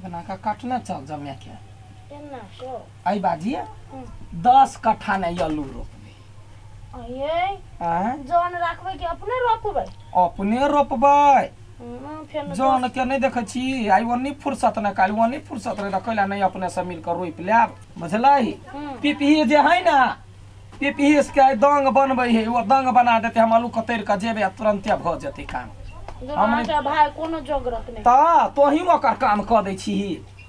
बना का काटना चल जमे के एना को आई बाजी 10 कट्ठा ने आलू रोपबे। आये जन राखबे कि अपने रोपबे? अपने रोपबे। जन के नहीं देखे छी आई ओनी फुर्सत न काल ओनी फुर्सत रहे कैला नहीं अपने से मिलकर रोप लेब बुझलै। पीपी जे है ना पीपी के दंग बनबै है वो दंग बना देते हम आलू कतर के जेबे आ तुरंते भ जेते काम। हमरे भाई कोनो जोगरक नहीं त तोही ओकर काम क दै छी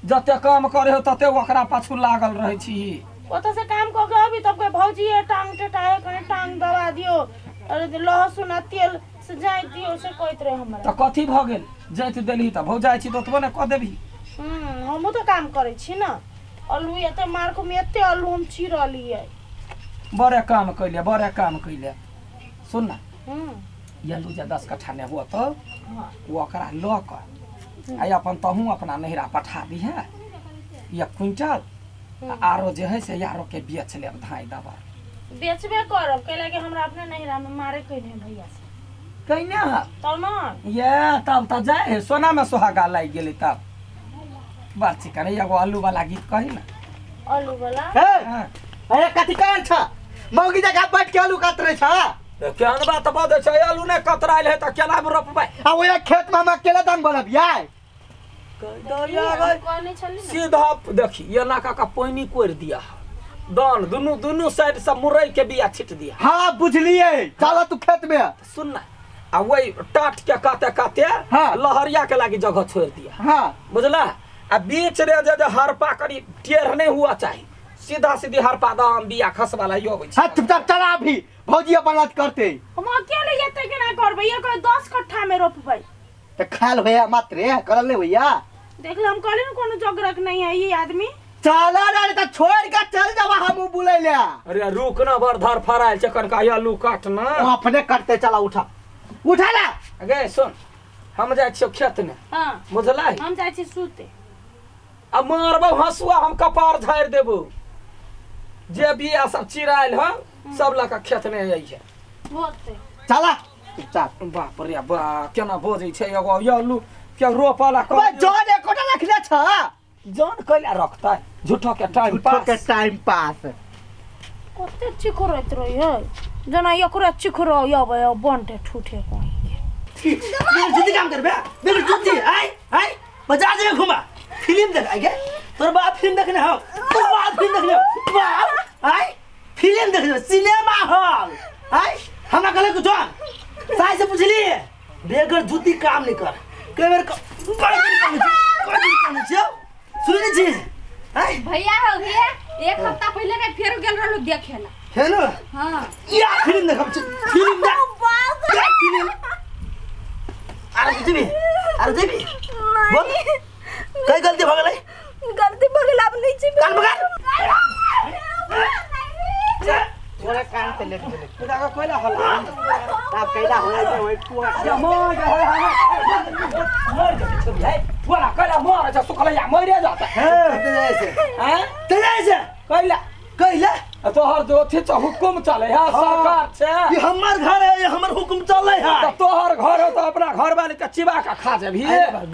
जते काम करे हो तते ओकरा पाछू लागल रहै छी। ओतऽ से काम क के अभी तब के भौजी ये टांग टेटाए कने टांग दबा दियो अरे लहसुन आ तेल से जाय दियो से कहत रहे हमरा। त कथी भ गेल जाइत देलही त भौ जाय छी त ओतबो ने क देबही। हमहु त काम करै छी न आलू एते मार्को में एते आलू हम चीरलियै। बड़े काम कैले बड़े काम कैले। सुन ना आलू जे 10 कट्ठा ने हुआ तो वो ओकरा ल क आ अपन तहू अपना नहिरा पठा दिहे 1 क्विंटल आरो जे है से यारो के बेच लेब धाई दबा बेचबे करब कैला के हमरा अपने नहिरा में मारे कइने भैया से कइने है तब न ये तब त जाय है सोना में सुहागा लागि गेलै तब बात छी करे एगो आलू वाला गीत कही ना आलू वाला। हे अरे कथि कहल छ मौगी जगह बैठ के आलू काट रहे छ केहन बात बजै छै आलू नै कतरायल है त केना रोपबै आ ओए खेत में हम अकेला दान बनब यार सीधा देखी एना का पानी कोरि दिया दान दुनू दुनू साइड से मुरई के बिया छिट दिया। हाँ बुझलिए चल तू खेत में सुन ना आ वही टाट के काते काते हाँ। लहरिया के लागी जगह छोड़ दिया। हाँ बुझला आ बीच रे जे हरपा करी टेढ़ नहीं हुआ चाहिए सीधा सीधी हरपा दाम बिया खसवाला यो होइ छै। हां चुपचाप चला अभी भौजी अपन बात करते हम अकेले एते केना करबै ये कह 10 कट्ठा में रोपबै त खाल भैया मात्र करल नहीं भैया देख ले हम कहले न कोनो जोगरक नहीं है ये आदमी। चला रे त छोड़ के चल जावा हम बुलै ले। अरे रुक ना बर धर फरायल छै कनका आलू काट ना ओ अपने करते चला उठा उठा ला। अगे सुन हम जाइ छियो खेत में। हां बुझलै हम जाइ छी सुते आ मारबौ हंसुआ हम कपार झाड़ देबो जे बिया सब चिरायल ह सब लका खेत में आई है होते चला चुपचाप। बाप रे बा केना बजै छै एगो आलू के रोपला बे जन एकोटा रखले छ जन कैला रखतै झूठो के टाइम पास झूठो के टाइम पास कते चिखरैत रही है जना एकरा चिखरो आबै बंटे ठूठे कोई के जुती काम करबे बेगर जुती आय आय बाजार जे घुमा फिल्म देख आइ गे तोर बाप फिल्म देखने हो तोर बाप फिल्म देखने हो बाप आय फिल्म देखने सिनेमा हॉल आय हमरा कहले कुछ साइ से पुछली बेगर जुती काम नहीं कर कई बेर बड़ छी सुनै छी आय भैया हो भैया एक हफ्ता पहले ने फेर गेल रहलु देखेला हेलो हां या फिल्म देखब फिल्म देख फिल्म अरे जेबी अरे जेबी बोल कई गलती भ गेलै गलती भ गेल अब नहीं छी कान पकड़ तोरा कान पे लेट गेलै तोरा का कोइला हल्ला तब कैला होय जे ओइ पुआ मर जा मर जा छोड़ी है तोरा कैला मर जा सुखलैया मरे जाता है ते जाय से हैं ते जाय से कैला कैला तोहर जो अथी छ हुकुम चले है सरकार छे ये हमर घर है ये हमर हुकुम चले है त तोहर घर हो त अपना घर वाले के चिबा के खा जेबी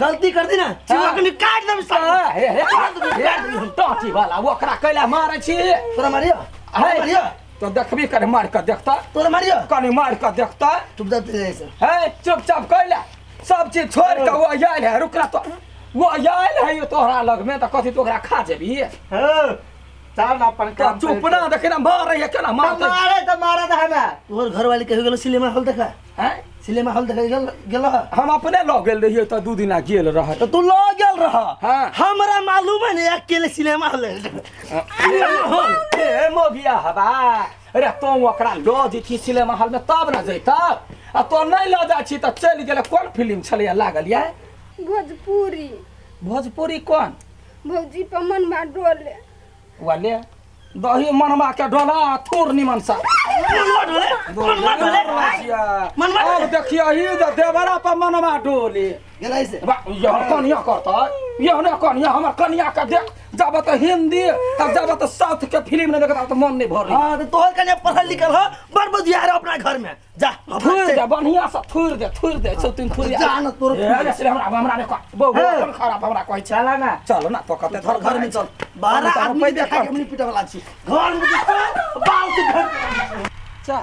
गलती कर दी ना चिबा के काट देब सब हे हे काट देब हम टाटी वाला ओकरा कैला मारै छी तोरा मारियो है मारियो तो देखबी कने मार के देखता तोरा मारियो कने मार के देखता चुपचाप जाय से है चुपचाप कैला सब चीज छोड़ के वो आयल है रुकरा तो वो आयल है तोहरा लग में त कथी तोरा खा जेबी हां चल अपन काम चुप ना देखे ना मार रही है केना मार मारे त मारा त हमरा तोहर घर वाले कहि गेल सिनेमा हॉल देखा हैं सिनेमा हॉल देखा गेल गेल हम अपने ल गेल रहिए त 2 दिना गेल रह त तू ल गेल रह। हां हमरा मालूम है ने अकेले सिनेमा हॉल ए मोगिया हबा अरे तो ओकरा ल जेती सिनेमा हॉल में तब ना जैता आ तो नहीं ल जा छी त चल गेल। कोन फिल्म छलैया लागल या भोजपुरी। भोजपुरी कोन? भौजी पर मनवा डोले वाले दही मनवा के डोला थोर निमन सा। मनवा डोले मनवा डोले मनवा। अब देखियो ही जे देवरा पर मनवा डोले गेलै से यह कनिया करता यह ने कनिया हमर कनिया के देख जब त हिंदी तब जब त साउथ के फिल्म नहीं देखता त मन नहीं भर। हां त तोहर कनिया पढ़ल लिखल ह बड़ बुधियार अपना घर में जा थुर दे बढ़िया से थुर दे सौ तीन थुर जा न तोर ए हमरा हमरा ने बहु अपन खराब हमरा कहै चल ना चल ना तो कते घर घर में चल 12 आदमी देखा के हमनी पिटे वाला छी घर में बाल से घर चल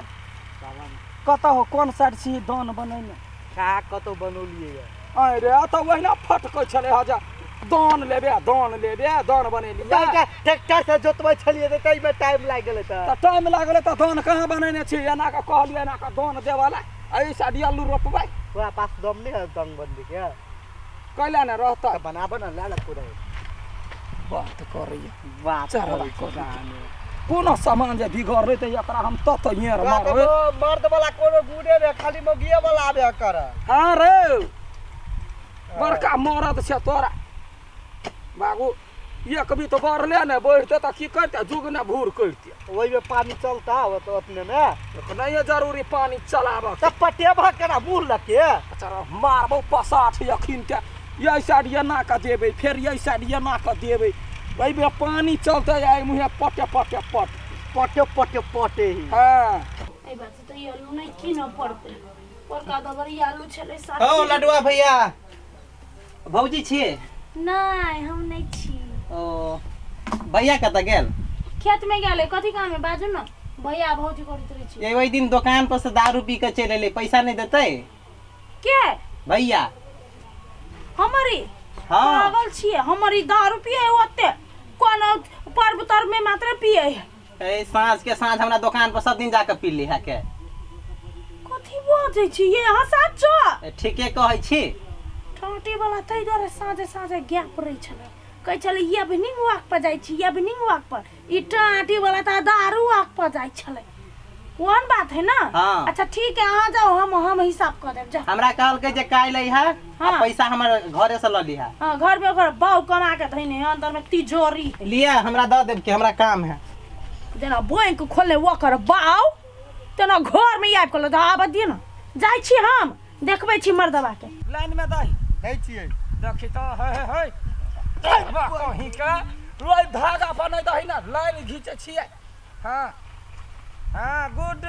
कत हो कोन साइड छी दान बनैने का कतो बनौलिए। अरे त ओहिना फटकै छलै हजा दान लेबे दान बनेलियै ट्रैक्टर से जोतबै छलियै त तै में टाइम लागि गेलै त टाइम लागलै त दान कहाँ बनेने छी एना के कहलियै एना के दान देवला एहि साइड आलू रोपबै तोरा पास दम नहीं है दंग बनबे के कैला ने रहता त बनाब न ला पूरा बात करैया बात चरवा कोनो सामान जे बिगड़लै त एकरा हम तत येर मारबै मर्द वाला कोनो गुडे ने खाली मगिए वाला आबे कर। हां रे बड़का मरद छै तोरा बाबू एक भी तो बढ़ले ने बढ़ते त की करते जुग ने भूर करते ओहि में पानी चलता हो तो अपने में नहीं जरूरी पानी चलाब त पटेबा केना मुँह लके अच्छा मारबो पसाठ यखिन के यही साइड एना के देबै फेर यही साइड एना के देबै ओहि में पानी चलते आई मुँहे पटे पटे पट पटे पटे पटे ही। हां एहि बात से त ई आलू नहीं किन पड़ते बड़का दबर ई आलू छलै साथ। हो लडुआ भैया भौजी छियै? नहीं हम नहीं छी। ओ भैया कत गेल? खेत में गेलै कथी काम है बाजू न भैया भौजी करैत रहै छी। ये ओहि दिन दुकान पर से दारू पी के चलि एलै पैसा नहीं देतै के भैया हमरी? हाँ पागल छियै हमरी दारू पिए ओते कोनो पर्व तर में मात्र पिए है। ए साँझ के साँझ हमरा दुकान पर सब दिन जाके पी ली है के कथी बजै छी ये? हाँ साचो ठीके कहै छी। ठोटी वाला तै दुआरे साँझे साँझे गैप रहै छलै कहै छलै इवनिंग वॉक पर जाइ छी इवनिंग वॉक पर ई टाटी वाला त दारू वॉक पर जाइ छलै कोन बात है ना। हाँ। अच्छा ठीक है अहाँ जाओ हम हिसाब कर देब जा। हमरा कहलकै जे काल्हि अइहा हाँ। पैसा हमर घरे से ल लिहा। हां घर में ओकर बाऊ कमा के धइने है अंदर में तिजोरी लिया हमरा the देब के हमरा काम है जेना बैंक खोले ओकर बाऊ तेना घर में आबि के आब दिय न जाइ छी हम देखबै छी मर्दबा के लाइन में दही दै छियै देखी त हे हे हे कहीं के रोज धागा बनै दही ना लाइन घीचै छियै। हां हां गुड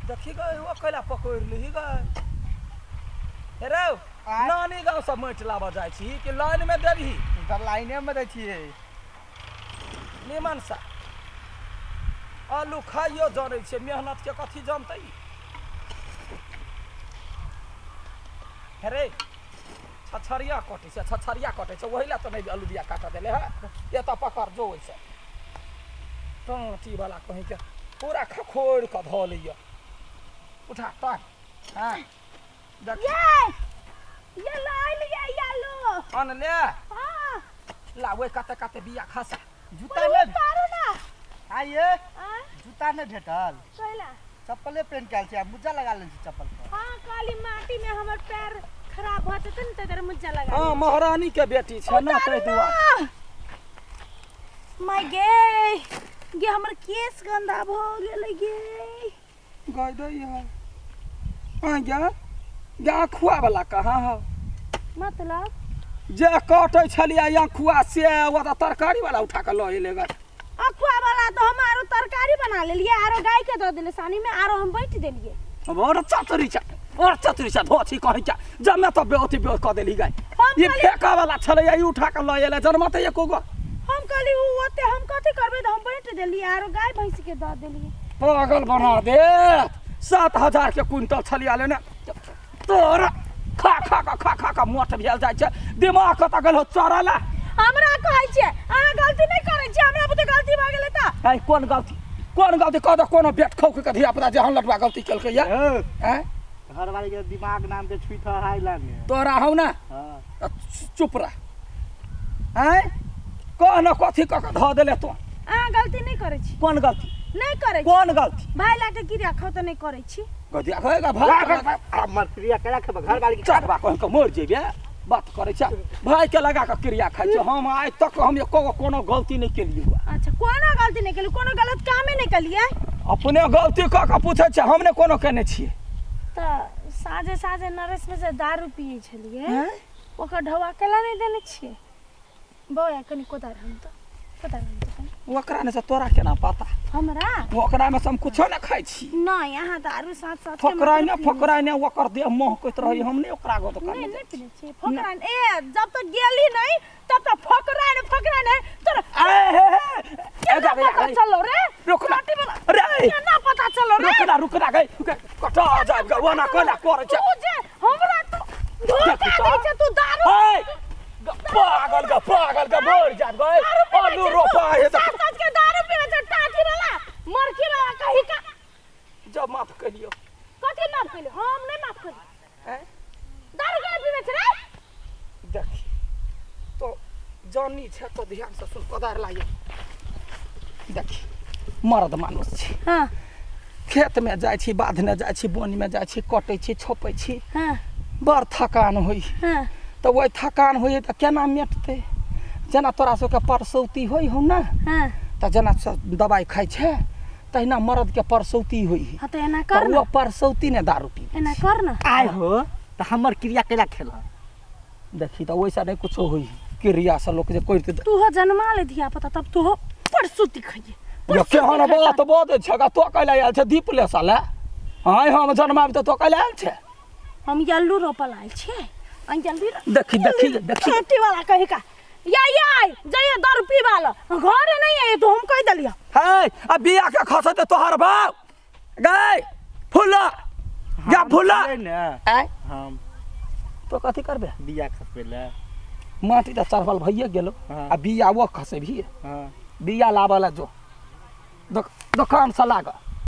देखी गए वो कैला पकड़ लिही गए रे नानी गांव से माटि लाबऽ जाइ छी कि लाइन में देबही? त लाइने में दै छियै निमन सा आलू खाइयो जरै छै मेहनत के कथी जनतै रे छछरिया कटै छै छछरिया कटै छै ओहि लए तऽ नहि आलू बिया काटऽ देले है एतऽ पकड़ जो ओइसे टाँटी वाला कहीं के पूरा खखोरि कऽ धऽ लैया उठा टाँग। हाँ देख ये लाइ लिया ये आलू अनले। हां ला ओहि कते कते बिया खसा जूता ने उतारू ना आइए जूता ने भेटल कैला चप्पले पेन के आयल छी आ मुज्जा लगा लेने छी चप्पल पर। हां काली माटी में हमर पैर खराब भ जेतै ने त मुज्जा लगा। हां महारानी के बेटी छै ना तै दुआरे my गे गे हमर केस गंदा भ गेलै गे गय दैया आ गे गे अखुआ वाला कहाँ हो मतलब जे कटै छलियै अखुआ से ओ त तरकारी वाला उठा के ल एलै गे। अखुआ वाला तो हम आरो तरकारी बना लेलियै आरो गाय के दऽ देले सानी में आरो हम बैठ देलियै। बड़ चतुरी छ बड़ चतुरी छ धोछी कहै छ जमे त बेअथी बे क देली गाय ई फेका वाला छलै ई उठा के ल एलै जनमते एको गो। हम कहली उ ओते हम कथी करबै त हम बैठ देलियै आरो गाय भैंस के दऽ देलियै। पागल बना दे 7000 के क्विंटल छलिया लेने तोरा खा खा का खा खा का मोट भेल जाइ छै दिमाग कत गेल हो चरला। हमरा कहै छै अहाँ गलती नहि करै छी हमरा बुते गलती भ गेलै त ऐ कोन गलती कोन गलती कह दे कोनो बेट खौ के धिया पुता जे हम लटवा गलती केलकै या हैं घरवाली के दिमाग नाम के छुई था हाय लाने तोरा हौ ना। हां चुप रह हैं कह न कथी क के ध देले तो अहाँ गलती नहीं करै छी। कोन गलती नहीं करै छी। कोन गलती भाई लाके क्रिया खाओ त नहीं करै छी गदिया खाएगा भाई हमर क्रिया केला खेबै घरवाली के चढ़बा कह के मर जेबे बात करै छ भाई के लगा के क्रिया खाइ छ हम आइ तक हम एको गो कोनो गलती नहीं केलियै। अच्छा कोनो गलती नहीं केलिए, कोनो गलत कामे नहीं केलिए। अपने गलती क के पूछै छै, हम ने कोनो केने छियै। त साँझे साँझे नरेश में से दारू पिए छलिए, ओकर ढवा केला नहीं देने छियै। बौआ कनी कोदार हम त कोदार हम त कनी। ओकरा ने से तोरा केना पता? हमरा ओकरा में से हम कुछो ने खाइ छी। नहीं, अहाँ दारू साथ साथ फकराइ ने फकराइ ने ओकर देह महकैत रहै, हम ने ओकरा गो दुकान नहीं नहीं पीने छियै फकराइ। ए जब तक गेली नहीं तब तक फकराइ ने फकराइ ने तोरा। ए हे हे केना पता चलो रे? रुकना रे, केना पता चलो रे? रुकना रुकना गई कटा जाब ग ओना कोना करै छै तू जे हमरा तू धोखा दै छै तू दारू। ए पागल ग पागल ग मर जाब गई आलू रोपा हे त साथ साथ के दारू पीने छै टाटी वाला मरकी वाला कही का। जब माफ करियो। कथि माफ करियो? हम नहीं माफ करियो। हैं दारू के पीने छै रे? देखी तो जानी छै तो ध्यान से सुन, कोदार लाइए। देखी मर्द मानुस छी। हां खेत में जाइ छी, बाध में जाइ छी, बोन में जाइ छी, कटै छी, छोपै छी। हां बड़ थकान होइ। हां त ओहि थकान होइ त केना मेटतै? जेना तोरा सबके परसौती होइ हौ ने। हां त जेना दवाई खाइ छै तहिना मर्द के परसौती होइ। हां त एना कर न, ओ परसौती ने दारू पी। एना कर न। आइ हो त हमर क्रिया केला खेल। देखी त ओइसा नहीं कुछो होइ, क्रिया से लोक जे करते। तू हो जन्मा ले धिया पता तब तू हो परसौती खाइए। यो केहन बात बजै छै गा, तो कैला आयल छै दीप ले साला। आइ हम जन्माबी त तो कैला आयल छै? हम यल्लू रोपल आयल छियै। अंजलि देखी देखी देखी खेती वाला कही का या या जइए दारू पी वाला घर नहीं है तो हम कह देलियो। हे आ बिया के खसते तोहर बाप गए फुला गा फुला ने। आय हम तो कथि करबे? बिया खसबे ले माटी त चढ़ल भइए गेलो। हाँ। आ बिया वो खसेबही। हां बिया लाबला जो दुकान से लाग।